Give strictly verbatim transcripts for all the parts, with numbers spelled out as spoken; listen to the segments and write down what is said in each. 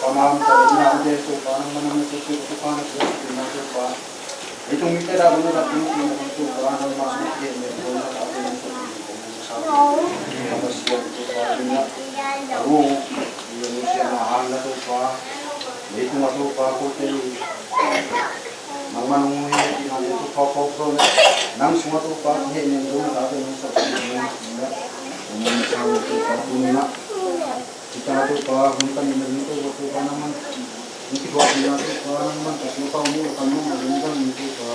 Topa, nangmah na mite Topa, nangmah na mite Topa, na Topa, na Topa, leitung mite dah bang na dah tung tung na Topa, nangmah na mite Topa, na Topa, na Topa, na Topa, Pasian Topa, na Topa, na Topa, leitung a Topa, kote nangmah nong hehpihna le Topa, pawlkhat nang sungah Topa, hehnem Topa, tate nong sawh nong hehpihna nong sang Topa, tuni-in ah hih tangah Topa, hun panin na ding Topa, Topa nangmah nong kithuahpihna Topa, nangmah ka Topa, mu kan nong na ding kan Topa,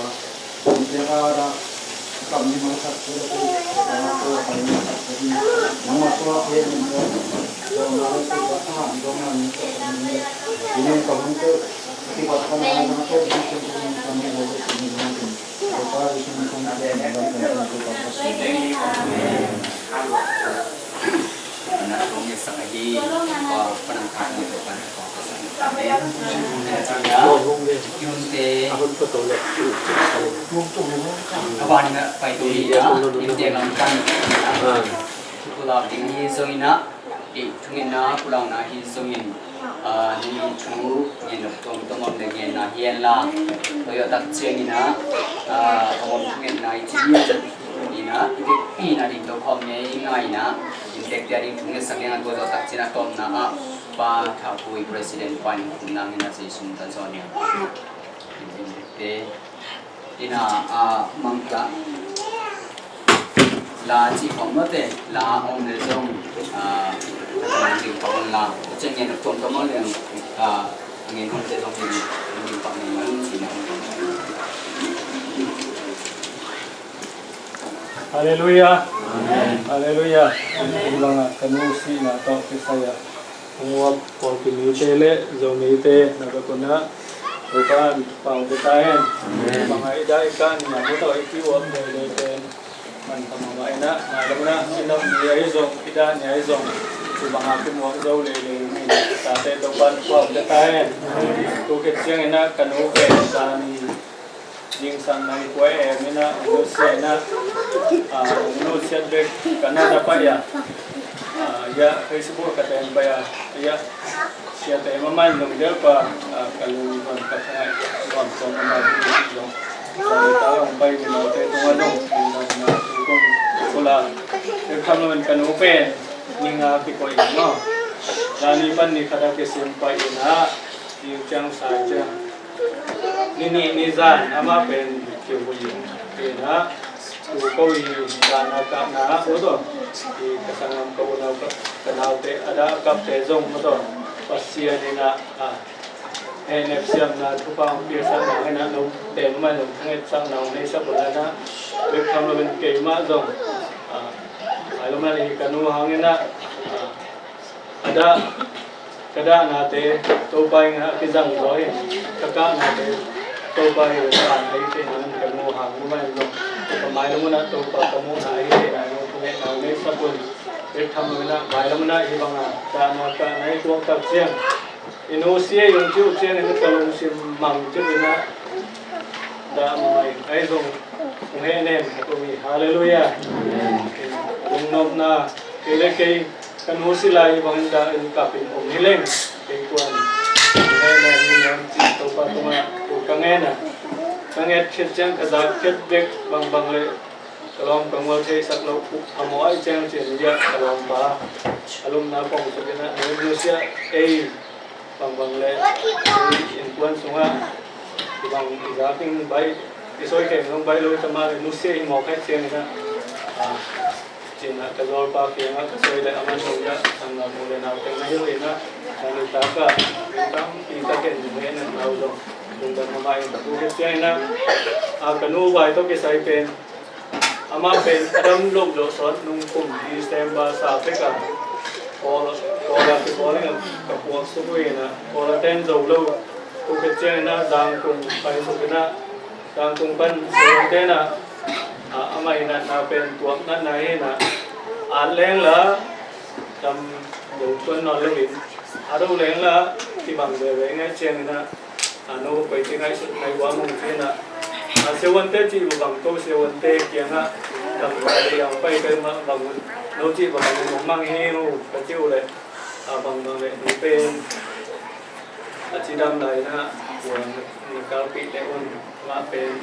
hih tangah dah kam ni mangsak Topa, Topa, Topa, nangmah Topa, hehnem Topa, Topa, Topa, Topa, Topa, Topa, Topa, Topa, Pulak ding hi zongin ah, i thungetna pulakna hi zongin, ah, nang thu ngen nop tuamtuam om le ngenna hi hen la, tua zawh tak ciangin ah, ah, a om thungetna i ci hiam? Ina, i vekpi-in a ding to khawm ngei ngai ina, inntekte a ding thungetsak ding a, tua zawh tak ciangin a tawpna ah Pa Thapui President pa in khum nangin a Jesu min tawh zawn ing. Inntekte. Ina, ah, mangkila la ci khawm mate, la om le zong, ah, ding khawm la, ciang ngen tuamtuam om le, ah, ngen om le zong ding, ding khawm ngen om ci na. Halleluiah. Amen. Halleluiah. Tua bangah ka nu sihna tawh kisai-ah hong uap pawlpi mite le Zomite na bek un ah Topa in thupha hong pia ta hen. Amen. Bangah i dah i kah ni-a mu tawh i kiuap leilei pen man kha mahmah in ah, mailam in ah i nop ni ahi zong, i dah ni ahi zong, tua bangah kimuak zo leilei ni, tate Topa in thupha hong pia ta hen. Tua khit ciangin ah ka nu pen zani zingsang nai kua em in ah, hong nusia in ah, ah, hong nusiat bek ka na na pai a, ah, ya, Facebook ka ten pai a, ya, siate mamain dong del pa, ah, ka lung zong ka thangai, zong zong ama hi zong, zong ta hong pai ni note tungah zong, zong na tukun kula, bek tham lo in ka nu pen, ni nga kikoih in maw. Zani pan ni khat a kisim pai in ah, ziu ciang sai ciang. Ni nih ni zan amah pen kiu hui in ah, tu ko hi zan a kahna ah maw tawh, i ka sanglam ka unau ka, ka naute a dah a kapte zong maw tawh, Pasian in ah, ah, hehnep siamna thupha hong piaksak nang in ah, note mah zong thangetsakna hong neisak uh la in ah, bek tham lo in keimah zong, ah, ai lo mah hi ka nu hang in ah, ah, a dah, ka dahnate Topa in ah kizang zaw hi, ka kahnate Topa in ah kizang zaw hi, ka nu hang mu mai zong ka mailam un ah Topa ka muhna ahi hi, na nu thungetna hong neisak un, bek tham lo in ah mailam un ah hih bangah dahna kahna i tuak tak ciang, i nusia i hong ci uh ciangin ka lungsim mang cip in ah dah mai ahi zong hong hehnem ka tung hi. Halleluiah. Lungnopna, kei le kei ka nu si lai bangin dah in kap in om hi leng, kei kuan hong hehnem hi nuam ci Topa tungah thu ka ngen a, ka nget khit ciang ka zak khit bek bangbang le Ka lawm ka ngual theisak loh uh a mawh ahih ciang cin, ka lawmpa a lumna pong suk in ah, nusia ei bangbang le innkuan sungah i bang i zak ding baih, i sawi kei zong baih lo, tamah le nusia i mawk ahih ciangin ah, ah, cin ah ka zawlpa kiangah ka sawi le a man lo in ah, sanggam u le nau teng na hi lo in ah, nang i tak ah, i tampi tak in hehna nau zong lungdam mahmah ing. Ka tu khit ciangin ah, ah, ka nu vai tawh kisai pen amah pen a dam loh zawh sawn, nung kum December sa pek a Kawl, Kawl a kipawl in ka puak suk uh in ah, Kawl a ten zo lo. Tu khit ciangin ah Zangkung pai suk in ah, Zangkung pan Sawltak in ah, ah, amah i natna pen tuak natna hi in ah, at leng la dam zo tuan nawn lo in, at lo leng la kibang veve ing ahih ciangin ah, a, no koi ci ngaihsut nai ua mong ci in ah, a, siavuante cih uh bang, ko siavuante kiangah dam lai a pai kai mah bang un, no cih bang un hong mang hi uh ka ci uh leh, a, bangbang leh no pen a cidam lai in ah, ua na kalpih leh un, mah pen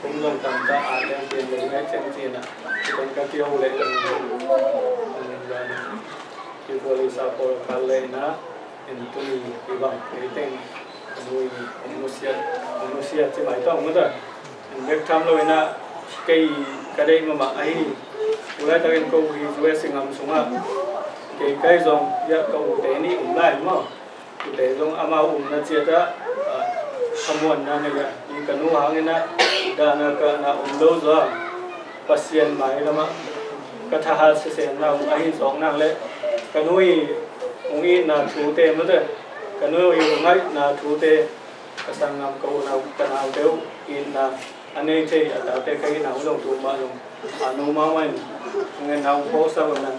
kum zong tam ta a, lian pian leh ngai ciang ci in ah, ci pen ka kio leh, kibual i sa pawl kal leh in ah, in tuni i bang kei teng, a nu i, a nusia, a nusia ci mai tawh mut a. In bek tham lo in ah, kei ka deih mahmah ahi. Tu laitakin ko hi U S A ngam sungah, kei kai zong, ya ka ute nih um lai maw. Ute zong amau umna ciat ah, ah, khamuanna nei a, i ka nu hangin ah, dahna kahna om lo zaw a, Pasian mailam ah ka thahat siasenna uh ahi zawk nak leh, ka nu i hong itna thute mate, ka nu i hong ngaihna thute, ka sanggam ka unau ka naute uh itna a nei thei a tate ka itna uh zong tu mah zong, a, no mahmah in thungetna hong phawksak un ah,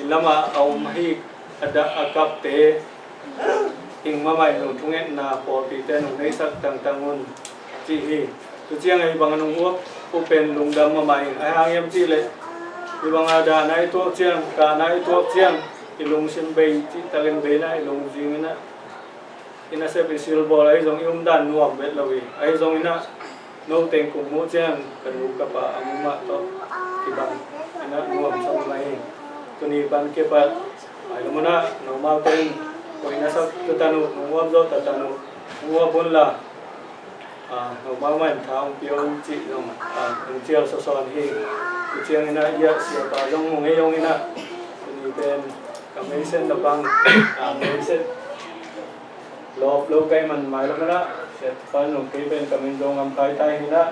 i lamah a om ahi a dah a kapte, ing mahmah in zong thungetna pawlpite nong neihsak tangtang un, ci hi. Tu ciang a hih bang a nong uap uh pen lungdam mahmah ing. Ahi hang hiam cih leh, hih bang a dahna i tuak ciang, kahna i tuak ciang, i lungsim bei cihtakin beina i lungzing in ah, i nasep i silbawl ahi zong i umdan nuam vet lo hi. Ahi zongin ah, no teng kong muh ciang ka nu ka pa a mumah tawh kibang in ah nuam sa mahmah hi. Tuni pan kipat, mailam un ah, nomaute in koi na sak ta tan uh, nong uap zawh ta tan uh, nong uap un la, a, nomau mah in tha hong pia un cih zong, a, hong cial sawsawn hi. Tu ciangin ah, i a siapa zong hong hei hong in ah, tuni pen ka meisen na bang, a, meisen lawp lo kei man mailam un ah, siapa nung kei pen ka min zong ngam kai tai hi in ah,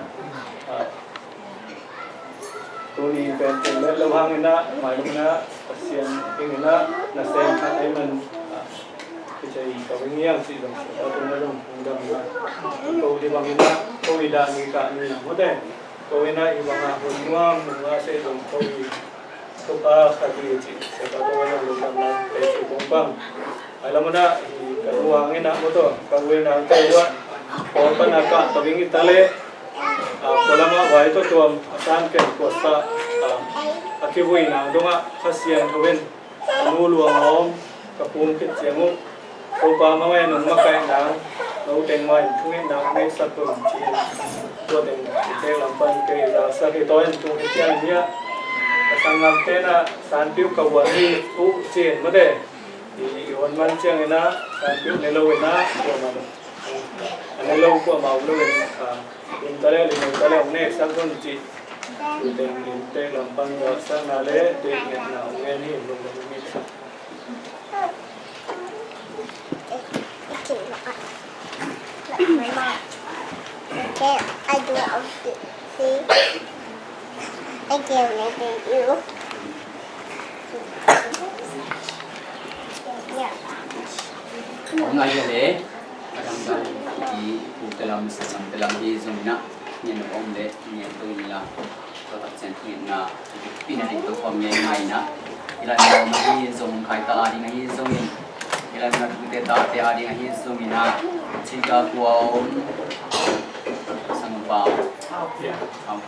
a, tuni pen pen let lo hang in ah, mailam un ah, Pasian ing in ah, na sem khat ei man, a, kici ka ving hiang cih zong, siapa tun na zong hong dam in ah, ko hi bang in ah, ko i dah ni kah ni na mute, ko in ah i bang a hun nuam nung a se zong ko i Topa ka ti ci, Topa tawh na lungdam na pe ci kong pang. Ai lam un ah, hi ka nu hangin ah, motor ka nu in ah, ka ua, ko pan a ka tawh ving i ta leh, a, ko lam ah vai tawh tuam a san ken kuasa, a, a kivui nang dong ah Kha Siangtho in a nu luang a om ka pum khit ciang uh, Topa mawng e nong makaih nang, no teng mah in thungetna hong neihsak un ci-in, tua teng i tek lam pan kei zaksak hi. Tua in tung hi ciang hi a, ka sanggamte in ah sanpiuh ka uan hi uh ci-in mate, i, i hon man ciangin ah sanpiuh ne lo in ah, kuamah, a ne lo kuamah om lo in, a, lim ta leh, lim ta leh hong neksak un cih, tua teng i tek lam pan zaksakna leh deih ngetna hong ngen hi. Lungdam hi. Om lai hi le, a dang dang i pu te lam, sa lam te lam hi zong in ah, ngen om le, ngen to in la. Tua tak ciang thungetna i bikpihna ding tua khawm ngei ngai in ah, i lanna om ahi zong, khai ta a ding ahi zongin, i lanna tute tate a ding ahi zongin ah, Chin ka kua om, sangpa Hau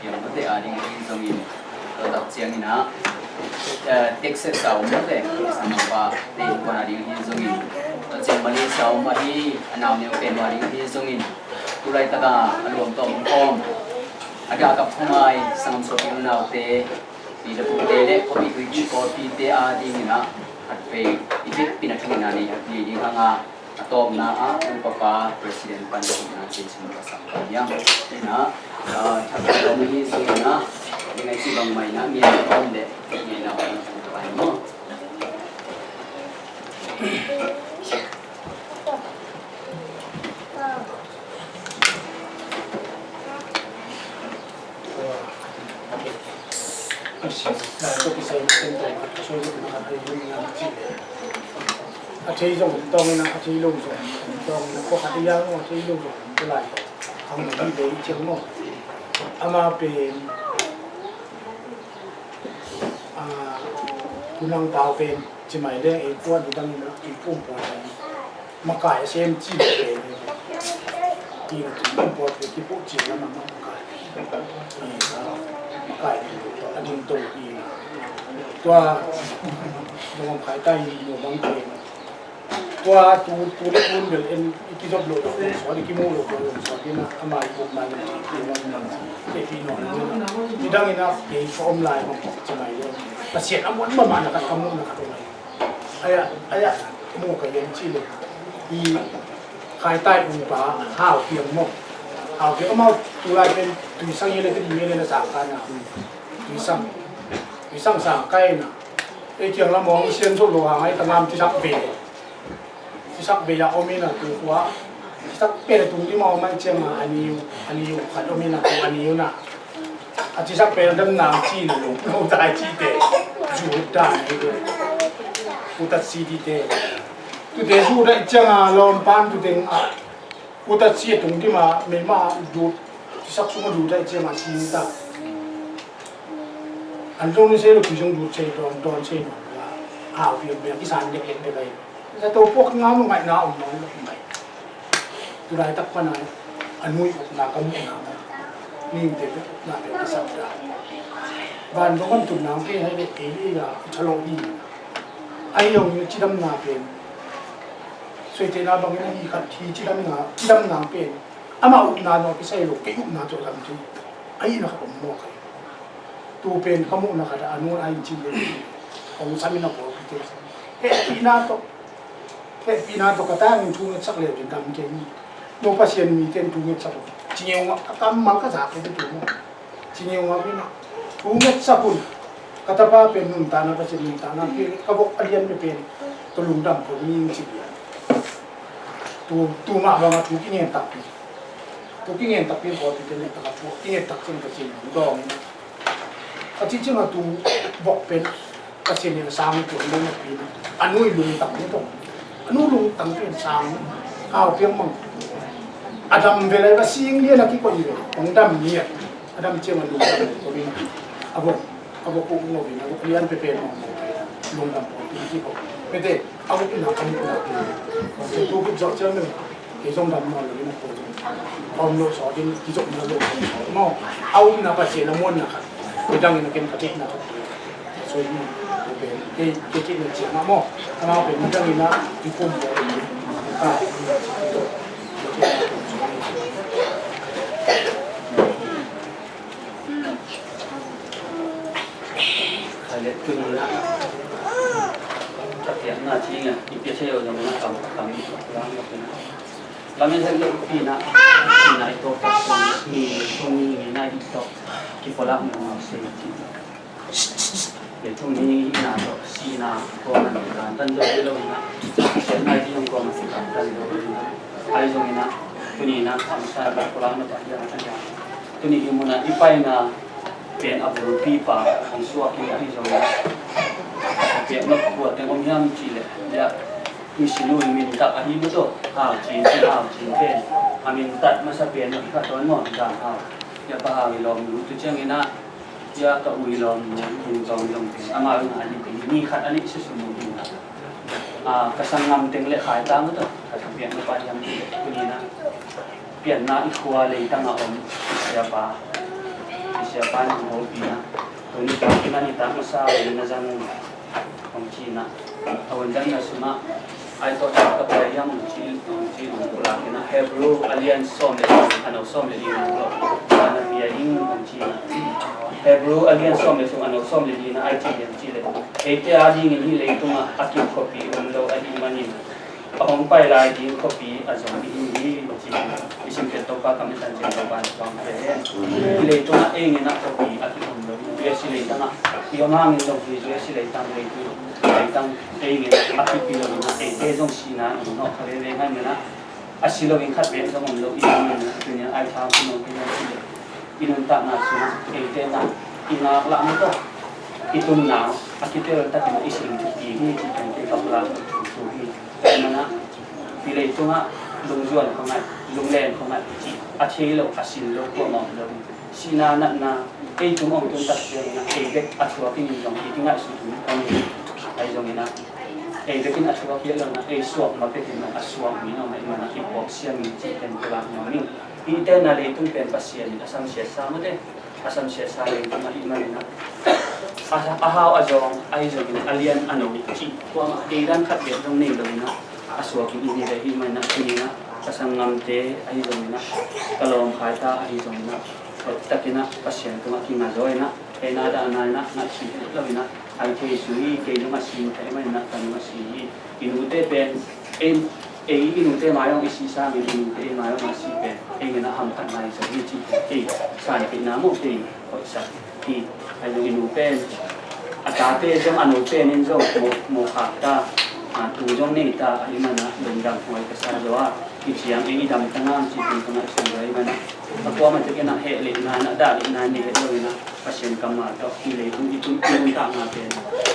Kiang mate a ding ahi zongin, tua tak ciangin ah, eh, Texas a om mate, sangpa te innkuan a ding ahi zongin, tua ciang Malaysia a om ahi a nau neu pen a ding ahi zongin, tu laitak a a luang tawh om khawm A dahkap khawmai sanggam suahpi unaute, pi le pute le khuapi tuici pawlpite a dingin ah khatvei i biakpina thungetna nei, nei ding hang a, a tawpna ah upa pa president pan thungetna cih sim ka sam ka hiam. Ina, ah, thakhat om hi zongin ah, ding a i cih bangmah in ah mi a tawm le ngeina om ka pai maw. A thei zong om tawngin a, a thei lo zong om tawngin a, khuakhat i yang a thei lo zong om te lai. Khang lo hi ve i ciang maw. Ama pen, a, tunang pau pen, ci mai leng ei kuan i dangin a, i pum pau pen makai a sem ci mai leng ei. Ina tuiphum pawlpi kipuh cih lam a makai. Ina makai ding tua a ding to ina. Tua dong om khai tai ina bang pen. Tua tu, tu le tun bel en i kizop lo lo so, i kimu lo lo so, ina ama i pum mai ina. Te pi no. I dangin a kei ka om lai bang ci mai leng. Pasian a muan mahmah na khat ka muh na khat om lai. Aya, aya, mu ka yen ci le. I Khai Tai upa Hau Piang maw. Hau Piang amau tulai pen Tuisang i le Kadi i le na sang ka na. Tuisang. Tuisang sang kai na. Ei kiang lam hong sian zo lo hang ai ta ngam ci sak ve. Ci sak ve ya om ina tu khua. Ci sak pen tung di ma om ai ciang a ani u, ani u khat om ina tu ani u na. A cisak pen a dam nang ci lo, lo dai ci te. Zu dai ci te. Utat ci di te. Tu te zu dai ciang a lawm pan tu teng a. Utat ci a tung di ma, me ma du. Cisak sung a du dai ciang a ci ta. An dong ni se lo ki zong du se don, don se no. A pi me ki san dek dek dek ai. Zato puak ngam lo ngaihna om lo mai. Tulaitak pan a nui ukna ka muhna mah. Ningte ukna peuh ka sak ta. Van dong kan tun nang pen hai ve ei ei la chalo hi. Ai yong ni cidamna pen. Soitena bangin a hi khat hi cidamna, cidamna pen. Ama ukna no kisai lo kei ukna to lam tu. Ai na ka om mo kai. Tu pen ka muhna khat a nun a in cin le. Kong samin a pawlpite. Hehpihna tawh, hehpihna tawh ka tangin thu ngetsak leu ding tam kei ni. No Pasian mite in thu ngetsak uh. Cingeu ngak a kammal ka zak uh tu maw. Cingeu ngak uh na. Thu ngetsak un. Ka tapa pen nuntakna Pasian nuntakna pen ka vok a lian pen. Ka lungdam ko ni in ci lian. Tu, tu mah bang a thu kingen takpi. Thu kingen takpi pawlpite nek tak a thu kingen tak cin Pasian dawng. A ci ciang a tu vok pen Pasian in a sang tu lung a pi na. A nu i lungtang ni tong. A nu lungtang pen sang. Hau Piang mang. A dam ve lai va sing lian a kikoih ve. Hong dam ni a. A dam ciang a lungtang ko pi na. A vok. A vok kuk ngau pi na. A vok lian pe pen mang. Lungdam ko pi kiko. Pe te. A vok ina kam ina. Ko tu kik zok ciang ni. Kei zong dam nawn lo in a ko zong om lo sawt in kizopna lo maw. A upna Pasian a muanna khat. Midang in a ken ka theihna khat. So in a pen kei, kei theihna ciang a maw. Amau pen midang in a i pum lo in a. Khaile tuni na ka piakna ci nga i pia thei lo zong na kam kam i lang lo na. Lamen hel lo pi na pi na i tok tak song mi song mi nge na i tok ki polak na ma se ci. Le tuni na tok si na ko na kan tan zo lo na. Sen na i ong ko ma si kan tan zo lo na. Ai zong na tuni na kam sa ko polak na pa ya na. Tuni hi muna i paina pen a bulpipa hong suak hi ahi zongin a pekna kua teng om hiam cihleh, ya, misi nu i min tak ahi mu tawh, Hau Cin ci, Hau Cin pen a min tat masa pen hi kha tawn maw, Dang Hau. Ya, Pa Hau i lawmnu tu ciangin ah, ya, ka u i lawmnu min tawng zong pen amau i ngai hi pen ni khat a nih susu mu hi. A, ka sanggam teng le khai ta mu tawh, ka pekna pa hiam cihleh, tuni na pianna i khua leitang a om i siapa, i siapa in hong hopihna. Tuni tak in a nitak masa in na zang hong cihna. A hun zang na sungah Ai tawh ka pai hiam hong ci, hong ci, hong pulak in ah, Hebrew a lian sawm le thum, a neu sawm le li na lo. Ana pia ing hong ci in ah, Hebrew a lian sawm le thum, a neu sawm le li na ai ci hiam cih leh, eite adingin hih leitungah a kim khuapi om lo ahih manin, a hong pai lai ding khuapi a zong i hi hi, ci in ah. I simkhiat Topa ka minthan ciang Topa na pang ve hen. Hih leitungah ei ngen ah khuapi a kim om lo. U S A leitang ah i om hangin zong hi, U S A leitang, leitung, leitang ei ngen ah a kipi lo in ah, eite zong sihna in nawh kha veve ngai ngen ah, a si lo in khat veve zong om lo i hi ngen ah, tuni in ah ai tham kum om in ah, i nuntakna sungah eite in ah i ngaklah mah tawh i tunna a kitel takin i sing thupi hi, ci pen kei ka pulak thu hi. Tua manin ah hih leitungah lungzuan khuangaih, lunglen khuangaih cih a thei lo, a sin lo kuamah om lo. Sihna natna ei tung hong tun tak ciangin ah ei bek a thuak in zong i kingaihsut ding om hi. Ahi zongin ah ei bek in a thuak hi lo in ah ei suak ma bek in zong a suak mi om ahih manin ah i puak siam in cih pen pulak nuam ing. Hih tenna leitung pen Pasian in a samsiatsa mate, a samsiatsa leitung ahih manin ah, a, a hau a zawng ahi zongin a lian a no cih kuamah deidan khat bek zong nei lo in ah, a suak in i hi ve ahih manin ah, tuni in ah ka sanggamte ahi zongin ah, ka lawmkhaite ahi zongin ah, hoihtakin ah Pasian tungah kinga zaw in ah, theihna dahna in ah ngaihsut lo in ah, ai thei su hi, kei zong a si thei mah in ah, ka zong a si hi. I nute pen ei, ei i nute mai hong i sih sangin i nute ei mai hong a sih pen ei ngen ah hamphatna hi zaw hi, cih pen kei sanpihna maw, kei hoihsak hi. Ahi zong i nu pen, a tate zong a nu pen in zong mo, mo khak ta, a, tu zong nei ta ahih manin ah lungdam huai ka sa zaw a, hih ciang ei i damta ngang cih pen ka ngaihsun zaw ahih manin ah, a kuamah tek in ah heh lehna in ah, dah lehna in ah nei het lo in ah, Pasian kammal tawh hih leitung i tun, i nuntakna pen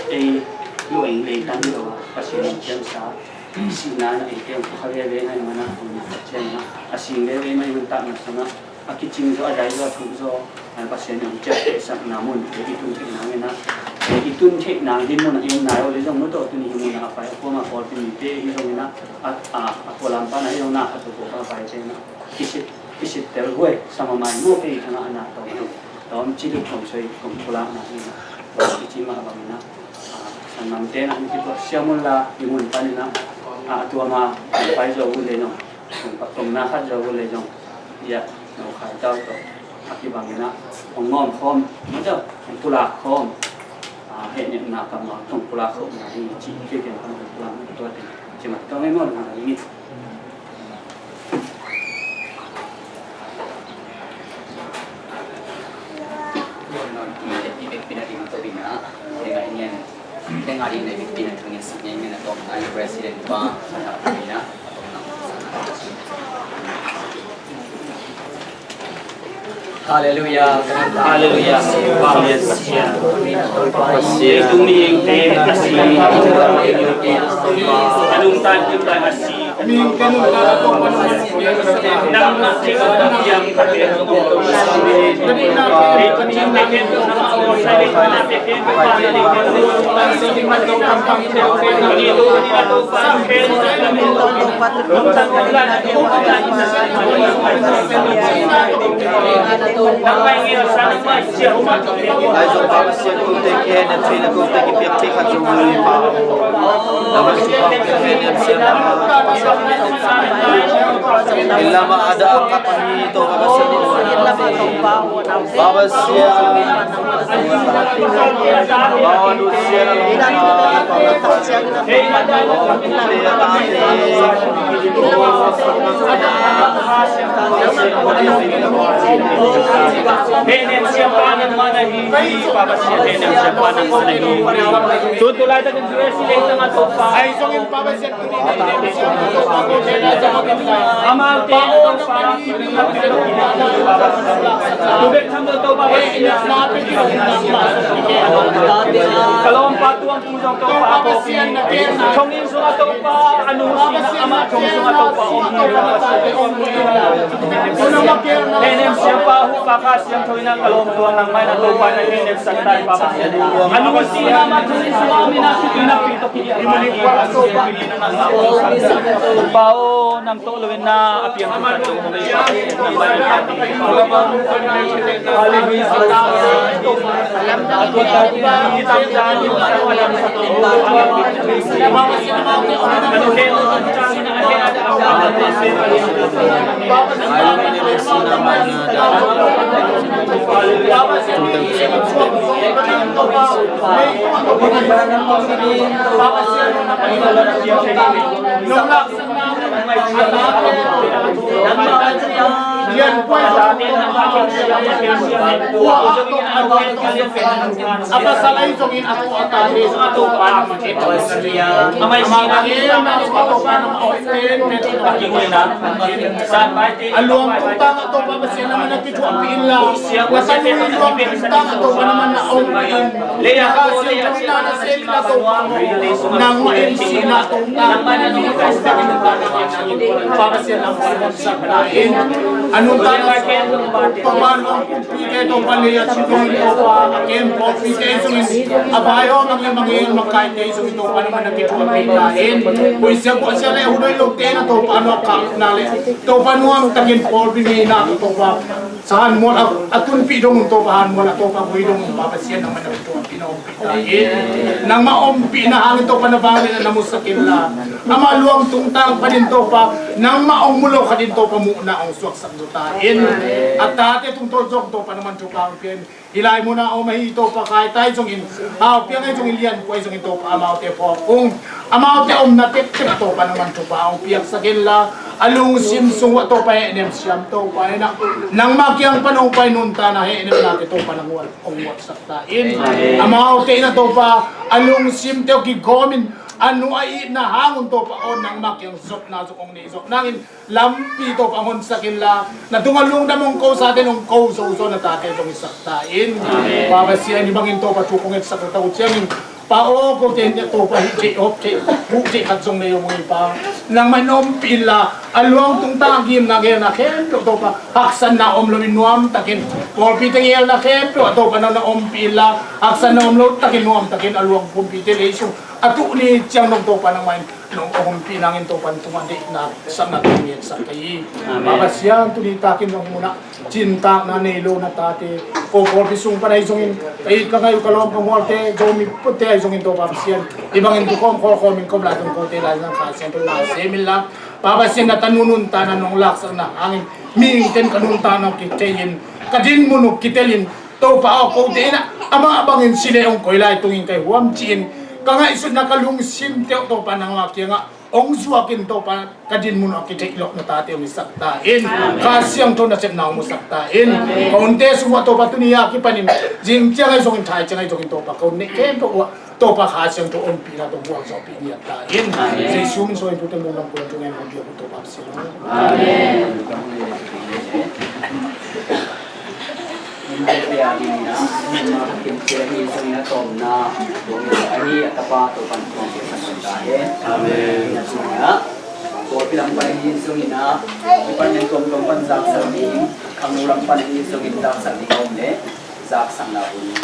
ei luah in leitang hi lo a, Pasian in ciamsa, sihna in ah eite hong pua kha veve ahih manin ah, hong na khat ciangin ah a sing veve mah i nuntakna sungah a kicing zaw, a dai zaw, a thuh zaw, a Pasian in hong ciaptehsakna mun i tun theih nangin ah, i tun theih nang hih mun ah i om nai aw leh zong, no tawh tuni hih mun ah a pai a kuamah pawlpi mite hi zongin ah, a, a, a pualam pan ah hi zong na khat tawh pawlpi a paite in ah kisit, kisittel huai sa mahmah in maw, kei thangah a na tawm tawm ci lut kong soi kong pulakna hi in ah, i ci mah bangin ah, a, sanggamte in ah hong kituak siam un la, i mun panin ah, a, a tuam a hong pai zo uh leh zong, hong pa, hong na khat zo uh leh zong, ia, no khai tau tawh a kibangin ah hong ngawm khawm, maw tawh hong pulak khawm, a, hehnepna kammal tawh hong pulak khawmna hi, ci, kei ken hong pulak, tua teng ci mah tawh ngei maw, na ring in. Hallelujah. Hallelujah. Pasian. Pasian. Leitung mihingte a si. A nungta ding a si. Ai zong Pa Pasian, kote kiang na thei na kote kipiak thei khat zong hi Pa. Na man su Pa Pasian, na sian Pa Pasian. Illa ma ada angkat ni to Pa Pasian. Pa Pasian. Pa Pasian. Amaute in Topa, tu bek tham lo Topa Pasian. Ka lawmpa tuamtu zong Topa aw. Thonginn sungah Topa a nung sihna amah thong sungah Topa om hi. Hehnem siampa Huhpa Kha Siangtho in ah ka lawm tuang nangmah in ah Topa in ah hehnem sak ta hi Pa Pasian. A nung sihna amah thonginn sungah om in ah khitui nakpi tawh kidiah hi. Pa aw, nam tawh lo in na a piang khat tawh om hi. Hallelujah. A pasal ahi zongin a tua a tate zong a Topa na man et. Amau a kiulna zong a Topa na man et. A luang tungtang a Topa Pasian na man a kithuahpih inla, na tanu luang tungtang a Topa na man na ompih in. Lei a Kha Siangtho na na sem inla Topa, nangmah in sihna tungtang Pa Pasian na man a sak ta in. A nuntakna Topa luang pite Topa lei a ci dongin Topa a kem pawlpite zongin a vaihawm a ngen makaite zongin Topa na man a kithuahpih ta in. Huaisia guahsia le a hun hoih lote na Topa nuam khakna le Topa nuamtakin pawlpi ngeina Topa sa hanmual a tunpih dongin Topa hanmual a Topa vui dongin Pa Pasian na man a kithuahpih na ompih ta in. Nangmah ompihna hangin Topa na vangliatna na musak inla amah luang tungtang panin Topa nangmah hong mu lo khatin Topa muhna hong suaksak zo ta in. A tate tungtawn zong Topa na man thupha hong pia in. Hih lai munah a om ahi Topa Khai Tai zongin, Hau Piang ahi zongin, Lian Kua ahi zongin Topa amaute phawk ung. Amaute omna tektek ah Topa nangman thupha hong piaksak inla a lungsim sung uah Topa hehnem siam Topa inah nangma kiang pan hong pai nuntakna hehnemnate Topa nang uah hong muaksak ta in. Amaute inah Topa a lungsimte uh kigawmin a nu a itna hangun Topa aw nangma kiang zotna zong hong nei zawh nangin lampi Topa hong honsak inla na tungah lungdam hong ko sate in hong ko zozo na tate zong hisak ta in. Pa Pasian hih bangin Topa thu kong etsak na ta uh ciangin Pa aw kote in Topa hih theih hop theih huh theih khat zong nei om uh hi Pa. Nangmah in ompih inla a luang tungtang a gimna gelna khempeuh Topa haksatna om loin nuamtakin pawlpite gelna khempeuh ah Topa nang na ompih inla haksatna om lotakin nuamtakin a luang pumpi te lei sung a tuh ni ciang dong Topa nangmah in nong hong ompih nangin Topa in tungah deihna sapna tawh ngen sak ka hi. Pa Pasian tuni takin nong munah cintakna nei lo na tate ko pawlpi sung pan ahi zongin ka it ka ngai uh ka lawm ka mualte Zomi putte ahi zongin Topa Pasian hih bangin tukhawm khawlkhawmin kom lai zong kote lai zong Kha Siangtho na sem inla Pa Pasian na tanu nuntakna nong laksakna hangin mihingte in ka nuntakna uh kithei in ka dinmun uh kitel in Topa aw kote inah amah bangin si le hong koi lai tungin kai huam ci-in ka ngaihsutna ka lungsimte uh Topa nangmah kiangah hong zuakin Topa ka dinmun uh a kitheih loh na tate hong hisak ta in. Kha Siangtho nasepna hong musak ta in. Ka hunte sung uah Topa tuni a kipanin zing ciang ahi zongin thai ciang ahi zongin Topa ka hun neih khempeuh uah Topa Kha Siangtho ompihna tawh gualzawhpih ngiat ta in. Jesu min suangin tute lungdam kul in thungen hong biak uh Topa a si lo. Amen. Amen. Pawlpi lam pan ahi zongin ah department tuamtuam pan zaksak ding, khangno lam pan ahi zongin zaksak ding a om leh zaksakna hun.